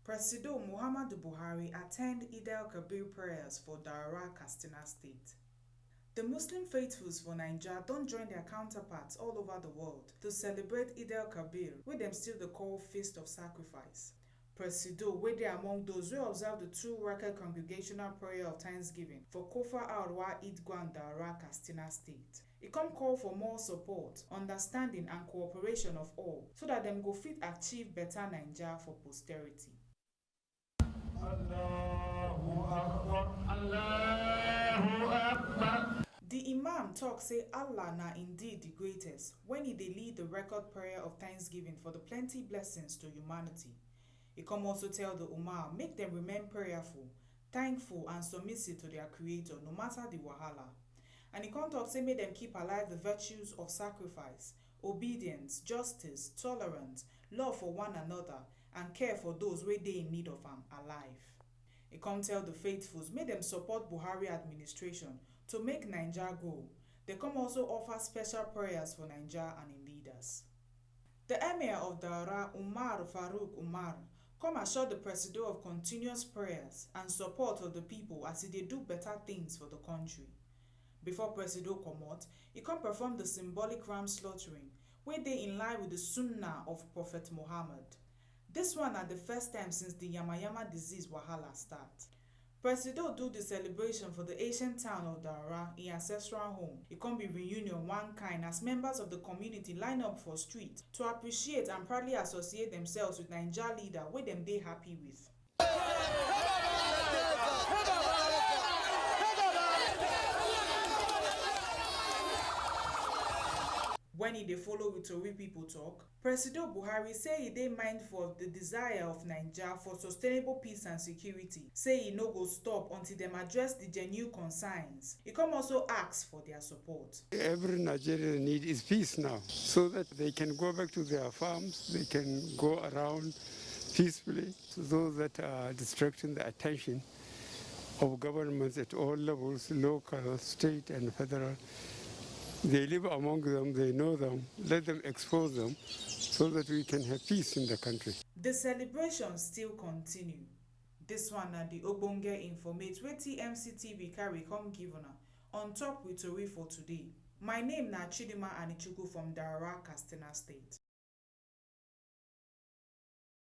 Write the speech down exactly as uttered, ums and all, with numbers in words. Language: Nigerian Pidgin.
Presido Muhammadu Buhari attend Eid el-Kabir prayers for Daura, Katsina State. The Muslim faithfuls for Naija don join their counterparts all over the world to celebrate Eid el-Kabir, wey dem still dey call Feast of Sacrifice. Presido, wey dey among those wey observe the two rakah congregational prayer of thanksgiving for Kofa Arwa Eid Gwan Daura, Katsina State. E come call for more support, understanding and cooperation of all so that dem go fit achieve better Naija for posterity. Allahu Akbar. Allahu Akbar. The Imam talk say Allah na indeed the greatest when he dey lead the record prayer of thanksgiving for the plenty blessings to humanity. He come also tell the Ummah make dem remain prayerful, thankful and submissive to their Creator no matter the wahala. And he come talk say make dem keep alive the virtues of sacrifice, obedience, justice, tolerance, love for one another, and care for those wey dey in need of am alive. He come tell the faithfuls make dem support Buhari administration to make Naija grow. They come also offer special prayers for Naija and im leaders. The Emir of Daura, Umar Farouk Umar, come assure the Presido of continuous prayers and support of the people as e dey do better things for the country. Before Presido comot, e come perform the symbolic ram slaughtering, wey dey in line with the Sunnah of Prophet Muhammad. This one na the first time since the yamayama disease wahala start. Presido do the celebration for the ancient town of Daura, im ancestral home. E come be reunion one kind as members of the community line up for street to appreciate and proudly associate themselves with Naija leader wey dem dey happy with. When e dey follow with tori pipo tok, Presido Buhari say e dey mindful of di desire of Naija for sustainable peace and security, say e no go stop until dem address di genuine concerns. E come also ask for dia support. Every Nigerian need is peace now, so that they can go back to their farms, they can go around peacefully. Those that are distracting the attention of governments at all levels, local, state, and federal. They live among them, they know them. Let them expose them so that we can have peace in the country. The celebration still continue. This one na the ogbonge informate wey T M C T V carry come give una on top with tori for today. My name na Chidima Anichukwu from Daura, Katsina State.